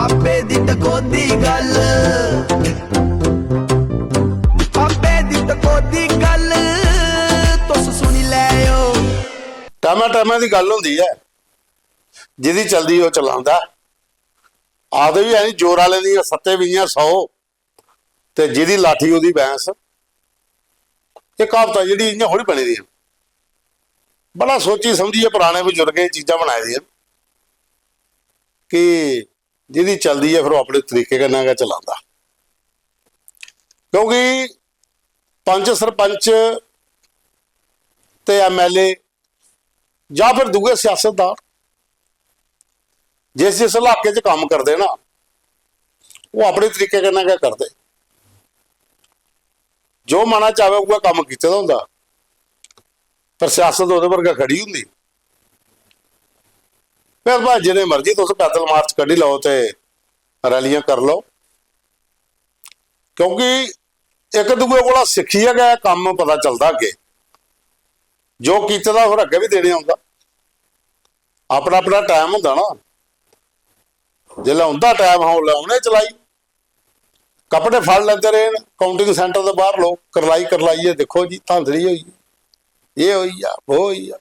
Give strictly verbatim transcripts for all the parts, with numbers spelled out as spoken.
आपे दी टकोदी गल्ल, आपे दी टकोदी गल्ल, तुस सुनी लैओ। टैमा टैमा दी गल्ल होंदी ऐ, जिदी चलदी ओह् चलांदा। आखदे बी हैन, जोर आह्ले दियां सत्तें बीहियां सौ, ते जिदी लाठी ओह्दी भैंस। एह् क्हावतां जेह्ड़ी इ'यां थोड़ी बनी दियां, बड़ा सोची समझियै पराने बजुर्गें एह् चीजां बनाई दियां कि जिदी चलदी ऐ, फिर ओह् अपने तरीके कन्नै गै चलांदा। क्योंकि पंच, सरपंच ते एम एल ए जां फिर दूए सियासतदान जिस जिस इलाके च कम्म करदे ना, ओह् अपने तरीके कन्नै गै करदे। जो मना च आवै, उ'ऐ कम्म कीते दा होंदा, पर सियासत ओह्दे पर गै खड़ी होंदी। फिर भाएं जिन्ने मर्जी तुस पैदल मार्च कड्ढी लैओ ते रैलियां करी लैओ, क्योंकि इक दूए कोला सिक्खियै गै कम्म पता चलदा अग्गें। जो कीते दा, फिर अग्गें बी देने औंदा। अपना अपना टैम होंदा ना, जिसलै उं'दा टैम हा, उसलै उ'नें चलाई। कपड़े फड़ लैंदे रेह् न काउंटिंग सैंटर दे बाह्र लोक, करलाई करलाइयै, "दिक्खो जी, धांधली होई गेई, एह् होई गेआ, ओह् होई गेआ।"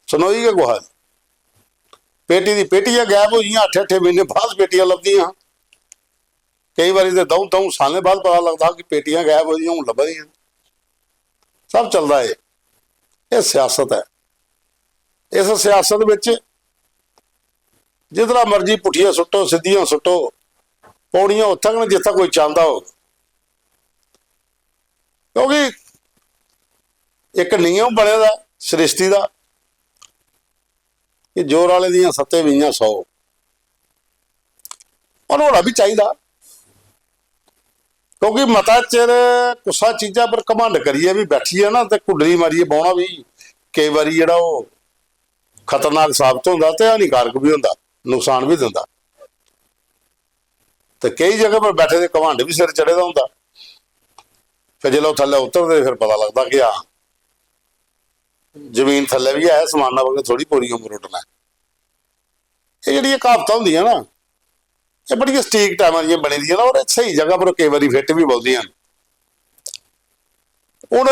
सनोई गै कुसै दी। पेटी दी पेटियां गायब होई गेइयां, अट्ठे अट्ठे म्हीने बाद पेटियां लभदियां। केई बारी ते द'ऊं द'ऊं सालें बाद पता लगदा हा कि पेटियां गायब होई गेइयां, हून लब्भा दियां। सब चलदा एह्, एह् सियासत ऐ। इस सियासत बिच जितना मर्जी पुट्ठियां सुट्टो, सिद्धियां सुट्टो, पौड़ियां उत्थै गै न जित्थै कोई चांह्दा होग। क्योंकि इक नियम बने दा सृष्टि दा कि जोर आह्ले दियां सत्तें बीहियां सौ, और होना बी चाहिदा। क्योंकि मता चिर कुसै चीजा पर घमंड करियै बी बैठियै ना, ते कुंडली मारियै बौह्ना बी केई बारी जेह्ड़ा ओह् खतरनाक साबत होंदा ते हानिकारक बी होंदा, नुकसान बी दिंदा। ते केई जगह पर बैठे दे घमंड बी सिर चढ़े दा होंदा। फिर जिसलै ओह् थल्लै उतरदे, फिर पता लगदा कि हां, जमीन थल्लै बी है, समाना बगैर थोड़ी पूरी उम्र उड्डना ऐ। एह् जेह्ड़ियां क्हावतां होंदियां ना, एह् बड़ियां सटीक टैमां दियां बनी दियां न, और एह् स्हेई जगह पर केई बारी फिट बी बौंह्दियां न। हून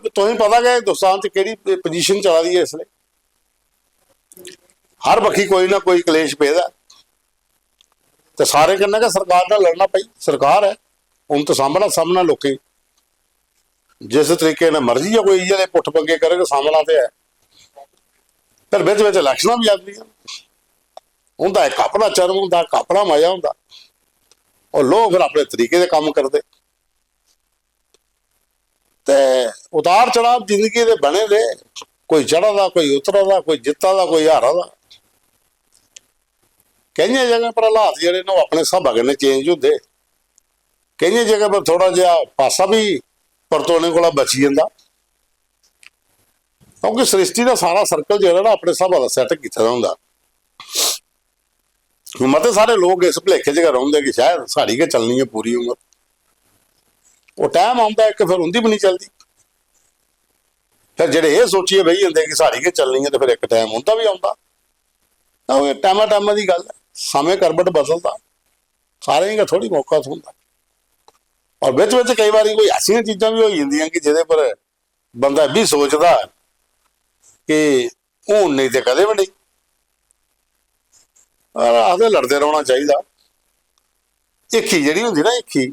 तुसें पता गै हिंदुस्तान च केह्ड़ी पोजीशन चला दी ऐ इसलै। हर बक्खी कोई ना कोई कलेश पेदा ऐ। ते सारें कन्नै गै सरकार ने लड़ना, भाई, सरकार ऐ, हून ते सामना, सामना लोकें गी। जिस तरीके ने मर्जी ऐ कोई इ'यै जेह् पुट्ठ पंगे करग, सामना ते ऐ। फिर बिच बिच इलैक्शनां बी आंदियां, उं'दा इक अपना चर्म होंदा, इक अपना मजा होंदा। और लोक फिर अपने तरीके दे कम्म करदे। ते उतार चढ़ाव जिंदगी दे बने दे, कोई चढ़ा दा, कोई उतरा दा, कोई जित्ता दा, कोई हारा दा। केइयें जगहें पर हालात जेह्ड़े न, ओह् अपने स्हाबा कन्नै चेंज होंदे। केइयें जगहें पर थोह्ड़ा जेहा पासा बी परतोने कोला बची जंदा, क्योंकि सृष्टि दा सारा सर्कल जेह्ड़ा ना, अपने स्हाबा दा सैट कीते दा होंदा। मते सारे लोक इस भलेखे च गै रौंह्दे कि शायद साढ़ी गै चलनी ऐ पूरी उम्र। ओह् टैम औंदा इक, फिर उं'दी बी निं चलदी। फिर जेह्ड़े एह् सोचियै बेही जंदे कि साढ़ी गै चलनी ऐ, ते फिर इक टैम उं'दा बी औंदा। तां ओह् टैमा टैमा दी गल्ल ऐ, समें करबट बदलदा, सारें गी गै थोह्ड़ी मौका थ्होंदा। और बिच बिच केई बारी कोई ऐसियां चीजां बी होई जंदियां कि जेह्दे पर बंदा एह् बी सोचदा कि हून नेईं ते कदें बी नेईं। पर आखदे लड़दे रौह्ना चाहिदा। हिक्खी जेह्ड़ी होंदी ना, हिक्खी,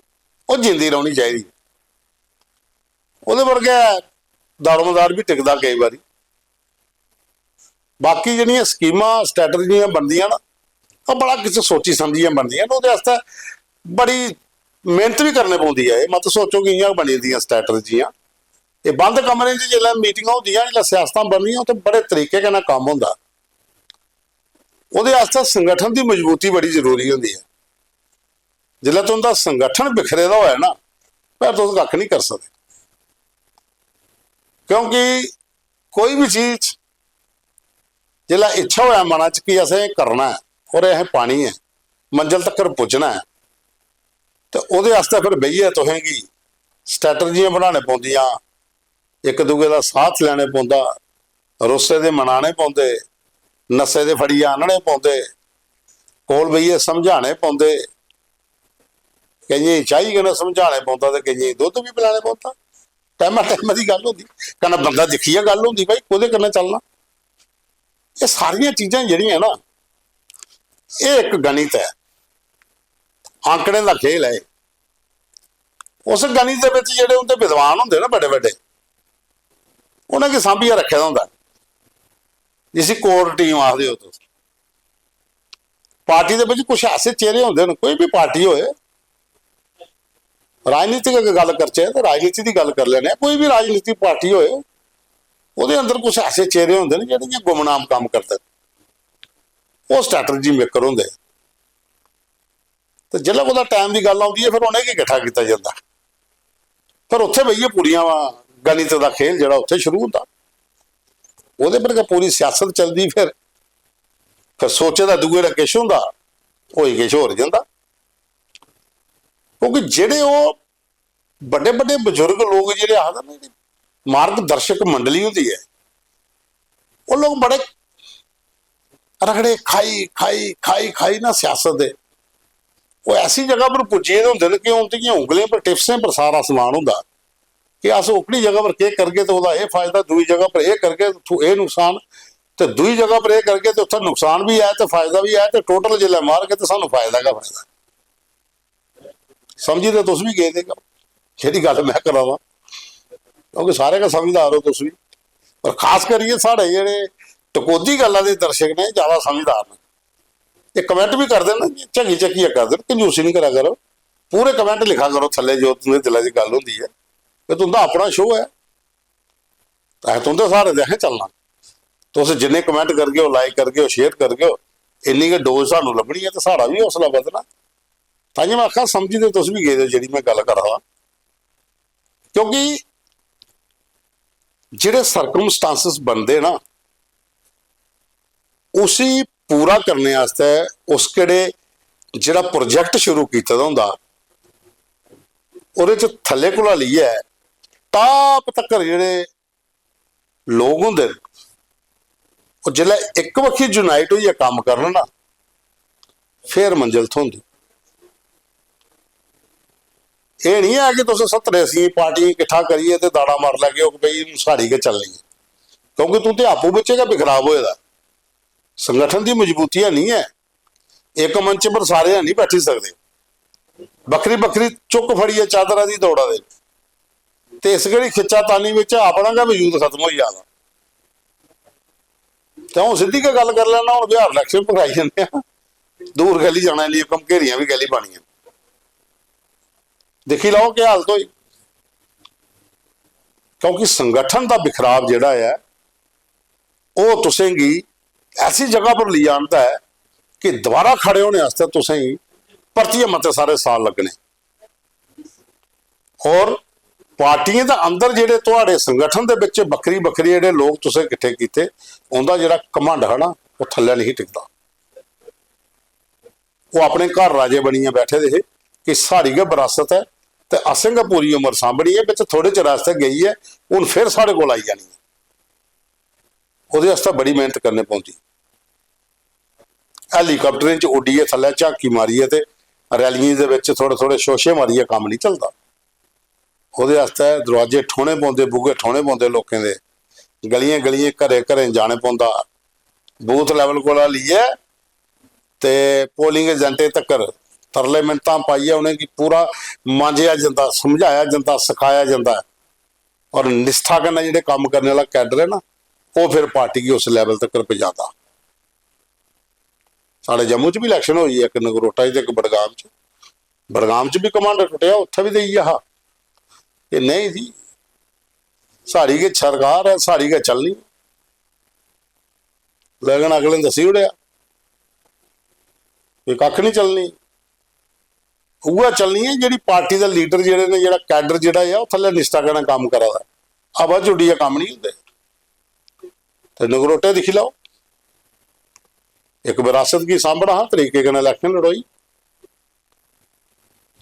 ओह् जींदी रौह्नी चाहिदी। ओह्दे पर गै दारोमदार बी टिकदा केई बारी। बाकी जेह्ड़ियां स्कीमां, स्ट्रैटजियां बनदियां ना, ओह् बड़ा किश सोची समझियै बनदियां न। ओह्दे आस्तै बड़ी मेह्नत बी करनी पौंदी ऐ। एह् मत सोचो कि इ'यां गै बनी जंदियां स्ट्रैटजियां। एह् बंद कमरें च जिसलै मीटिंगां होंदियां, जिसलै सियासतां बनदियां, उत्थै बड़े तरीके कन्नै कम्म होंदा। ओह्दे आस्तै संगठन दी मजबूती बड़ी जरूरी होंदी ऐ। जिसलै तुं'दा संगठन बिखरे दा होऐ ना, फिर तुस कक्ख निं करी सकदे। क्योंकि कोई बी चीज जिसलै इच्छा होऐ मना च कि असें एह् करना ऐ और असें पानी ऐ, मंजल तक्कर पुज्जना ऐ, ते ओह्दे आस्तै फिर बेहियै तुसें गी स्ट्रैटजियां बनाने पौंदियां, इक दूए दा साथ लैने पौंदा, रुस्से दे मनाने पौंदे, नस्से दे फड़ियै आह्नने पौंदे। कोल बेहियै समझाने पौंदे, केइयें गी चाही कन्नै समझाने पौंदा ते केइयें गी दुद्ध बी पलैने पौंदा। टैमा टैमा दी गल्ल होंदी, कन्नै बंदा दिक्खियै गल्ल होंदी, भाई, कोह्दे कन्नै चलना। एह् सारियां चीजां जेह्ड़ियां ना, एह् इक गणित ऐ, आंकड़ें दा खेल ऐ। उस गणित दे बिच जेह्ड़े उं'दे विद्वान होंदे ना बड्डे बड्डे, उ'नेंगी सांभियै रक्खे दा होंदा, जिसी कोर टीम आखदे ओ तुस। पार्टी दे बिच कुछ ऐसे चेहरे होंदे न, कोई बी पार्टी होए, राजनीतिक अगर गल्ल करचै ते राजनीति दी गल्ल करी लैने आं, कोई बी राजनीतिक पार्टी होए, ओह्दे अंदर कुछ ऐसे चेहरे होंदे न जेह्ड़े इ'यां गुमनाम कम्म करदे न, ओह् स्ट्रैटजी मेकर होंदे। ते जिसलै कुतै टैम दी गल्ल औंदी ऐ, फिर उ'नेंगी किट्ठा कीता जंदा। फिर उत्थै बेहियै पूरियां गणित दा खेल जेह्ड़ा उत्थै शुरू होंदा, ओह्दे पर गै पूरी सियासत चलदी। फिर, फिर सोचे दा दूए दा किश होंदा, होई किश होर जंदा। क्योंकि जेह्ड़े ओह् बड्डे बड्डे बजुर्ग लोक जेह्ड़े आखदे न, जेह्ड़ी मार्गदर्शक मंडली होंदी ऐ, ओह् लोक बड़े रगड़े खाई, खाई, खाई, खाई ना सियासत दे, ओह् ऐसी जगह पर पुज्जी गेदे होंदे न कि उं'दियें उंगलें पर, टिप्सें पर सारा समान होंदा कि अस ओकड़ी जगह पर केह् करगे ते ओह्दा एह् फायदा, दूई जगह पर एह् करगे ते उत्थूं एह् नुकसान, ते दूई जगह पर एह् करगे ते उत्थै नुकसान बी ऐ ते फायदा बी ऐ, ते टोटल जिसलै मारगे ते सानूं फायदा गै फायदा। समझी ते तुस बी गेदे गै, जेह्ड़ी गल्ल में करा दा, क्योंकि सारे गै समझदार ओ तुस बी। पर खास करियै साढ़े जेह्ड़े टकोह्दी गल्ला दे दर्शक न, एह् ज्यादा समझदार न। एह् कमेंट बी करदे न, झगी झगियै करदे न, कंजूसी निं करा करो। पूरे कमेंट लिखा करो थल्ले, जो तुं'दे दिला दी गल्ल होंदी ऐ। एह् तुं'दा अपना शो ऐ, ते असें तुं'दे स्हारे ते असें चलना। तुस जिन्ने कमेंट करगे ओ, लाइक करगे ओ, शेयर करगे ओ, इन्नी गै डोज सानूं लब्भनी ऐ ते साढ़ा बी हौसला बधना। ताइयों में आखा, समझी ते तुस बी गेदे ओ जेह्ड़ी में गल्ल करा दा, क्योंकि जेह्ड़े सर्कमस्टांसिस बनदे ना, उसी पूरा करने आस्तै उस केह्ड़े जेह्ड़ा प्रोजेक्ट शुरू कीते दा होंदा, ओह्दे च थल्ले कोला लेइयै टाप तक्कर जेह्ड़े लोक होंदे न, ओह् जिसलै इक बक्खी यूनाइट होइयै कम्म करन ना, फिर मंजल थ्होंदी। एह् निं ऐ कि तुस सत्तरें अस्सियें पार्टियें किट्ठा करियै ते दाड़ा मारी लैगे ओ कि भई हून साढ़ी गै चलनी ऐ, क्योंकि तूं ते आपूं बिच्चें गै बिखराव होए दा। संगठन दी मजबूती है निं ऐ, इक मंच पर सारे है निं बैठी सकदे, बक्खरी बक्खरी चुक्क फड़ियै चादरा दी दौड़ा दे। ते इस घड़ी खिच्चा तानी बिच अपना गै वजूद खत्म होई जा दा। ते अ'ऊं सिद्धी गै गल्ल करी लैना, हून बिहार इलैक्शन पर आई जन्ने आं, दूर कैह्ली जाना, इन्नियां घमघेरियां बी कैह्ली पानियां। दिक्खी लैओ केह् हालत होई, क्योंकि संगठन दा बिखराव जेह्ड़ा ऐ, ओह् तुसेंगी ऐसी जगह पर लेई आंदा ऐ कि दोबारा खड़े होने आस्तै तुसेंगी परतियै मते सारे साल लग्गने। और पार्टियें दे अंदर जेह्ड़े थुआढ़े संगठन दे बिच बक्खरी बक्खरी जेह्ड़े लोक तुसें किट्ठे कीते, उं'दा जेह्ड़ा घमंड हा ना, ओह् थल्लै नेईं टिकदा। ओह् अपने घर राजे बनियै बैठे दे हे कि साढ़ी गै बरासत ऐ ते असें गै पूरी उम्र सांभनी ऐ, बिच थोह्ड़े चिर आस्तै गेई ऐ, हून फिर साढ़े कोल आई जानी ऐ। ओह्दे आस्तै बड़ी मेहनत करनी पौंदी। हैलीकाप्टरें च उड्डियै थल्लै झांकी मारियै ते रैलियें दे बिच थोह्ड़े थोह्ड़े शोशे मारियै कम्म निं चलदा। ओह्दे आस्तै दरोआजे ठोने पौंदे, बूहे ठोने पौंदे लोकें दे, गलियें गलियें, घरें घरें जाने पौंदा। बूथ लेवल कोला लेइयै ते पोलिंग एजेंटें तक्कर तरले मिन्नतां पाइयै उ'नेंगी पूरा मांजेआ जंदा, समझाया जंदा, सखाया जंदा ऐ। और निश्ठा कन्नै जेह्ड़े कम्म करने आह्ला कैडर ऐ ना, ओह् फिर पार्टी गी उस लेवल तक्कर पजांदा। साढ़े जम्मू च बी इलैक्शन होई ऐ, इक नगरोटा च ते इक बडगाम च। बडगाम च बी घमंड टुट्टेआ, उत्थै बी ते इ'यै हा। एह् नेईं जी, साढ़ी गै सरकार ऐ, साढ़ी गै चलनी। लेकिन अगले ने दस्सी ओड़ेआ कि कक्ख निं चलनी। उ'ऐ चलनी ऐ जेह्ड़ी पार्टी दा लीडर जेह्ड़े ने, जेह्ड़ा कैडर जेह्ड़ा ऐ, ओह् थल्लै निश्ठा कन्नै कम्म करा दा। हवा च उड्डियै कम्म निं होंदे। ते नगरोटे दिक्खी लैओ, इक बरासत गी सांभना हा, तरीके कन्नै इलैक्शन लड़ोई।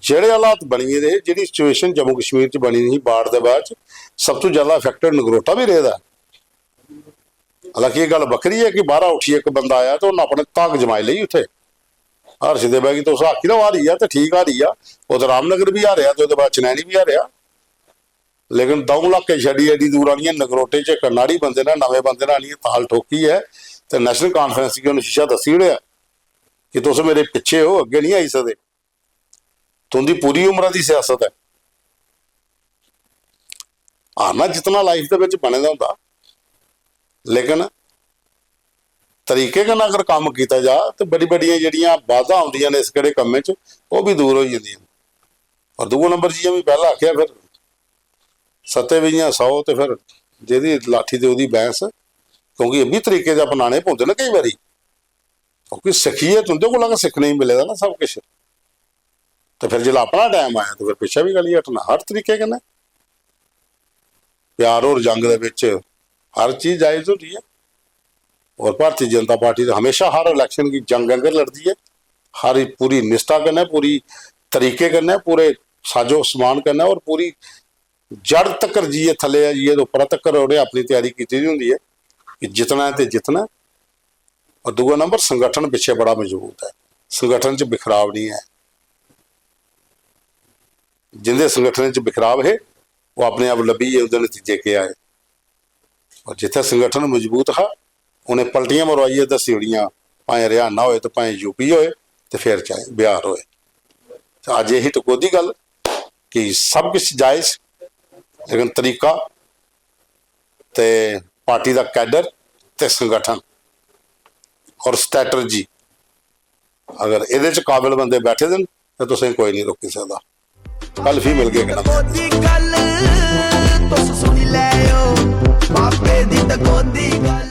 जेह्ड़े हालात बनी गेदे हे, जेह्ड़ी सिचुएशन जम्मू कश्मीर च बनी दी ही बाढ़ दे बाद च, सब तों ज्यादा अफेक्टेड नगरोटा बी रेह्दा ऐ। हालांकि एह् गल्ल बक्खरी ऐ कि बाह्रा उट्ठियै इक बंदा आया ते उन्न अपने धाक जमाई लेई उत्थै। हर्ष देवा गी तुस आखी लैओ हारी गेआ ते ठीक, हारी गेआ। ओह् ते रामनगर बी हारेआ ते ओह्दे बाद चनैनी बी हारेआ। लेकिन द'ऊं लाके छड्डी एड्डी दूर आनियै नगरोटे च इक नाड़ी बंदे ने, नमें बंदे ने आनियै ताल ठोकी ऐ ते नेशनल कॉन्फ्रेंस गी उ'नें शीशा दस्सी ओड़ेआ कि तुस मेरे पिच्छे ओ, अग्गें निं आई सकदे। तुं'दी पूरी उम्रा दी सियासत ऐ। हारना जित्तना लाइफ दे बिच बने दा होंदा, लेकिन तरीके कन्नै अगर कम्म कीता जा ते बड़ी बड्डियां जेह्ड़ियां बाधां औंदियां ने इस केह्ड़े कम्मै च, ओह् बी दूर होई जंदियां। और दूआ नंबर, जि'यां में पैह्लें आखेआ, फिर सत्ते बियां सौ ते फिर जेह्दी लाठी ते ओह्दी बैंस, क्योंकि एह् बी तरीके ते अपनाने पौंदे न केईं बारी, क्योंकि सिक्खियै तुं'दे कोला गै सिक्खने गी मिले दा ना सब किश। ते फिर जिसलै अपना टैम आया ते फिर पिच्छें बी गली हटना हर तरीके कन्नै। प्यार और जंग दे बिच हर चीज जायज होंदी ऐ। और भारती जनता पार्टी ते हमेशा हर इलेक्शन गी जंग आंगर लड़दी ऐ, हर पूरी निश्ठा कन्नै, पूरी तरीके कन्नै, पूरे साजो समान कन्नै और पूरी जड़ तक्कर जाइयै, थल्ले जाइयै ते उप्परा तक्कर उ'नें अपनी त्यारी कीती दी होंदी ऐ कि जित्तना ऐ ते जित्तना ऐ। और दूआ नंबर, संगठन पिच्छे बड़ा मजबूत ऐ, संगठन च बिखराव निं ऐ। जिंदे संगठन च बिखराव हे, ओह् अपने आप लब्भी गे, उं'दे नतीजे केह् आए। और जित्थै संगठन मजबूत हा, उ'नें पलटियां मरवाइयै दस्सी ओड़ियां, भाएं हरियाणा होए ते भाएं यूपी होए ते फिर चाहे बिहार होए। ते अज्ज एही टकोह्दी गल्ल कि सब किश जायज, लेकिन तरीका ते पार्टी दा कैडर ते संगठन और स्ट्रैटर्जी, अगर एह्दे च काबिल बंदे बैठे दे न ते तुसें कोई निं रोकी सकदा। कल फ्ही मिलगे इक नमें टकोह्दी गल्ल, तुस सुनी लैओ, बाबे दी टकोह्दी गल्ल।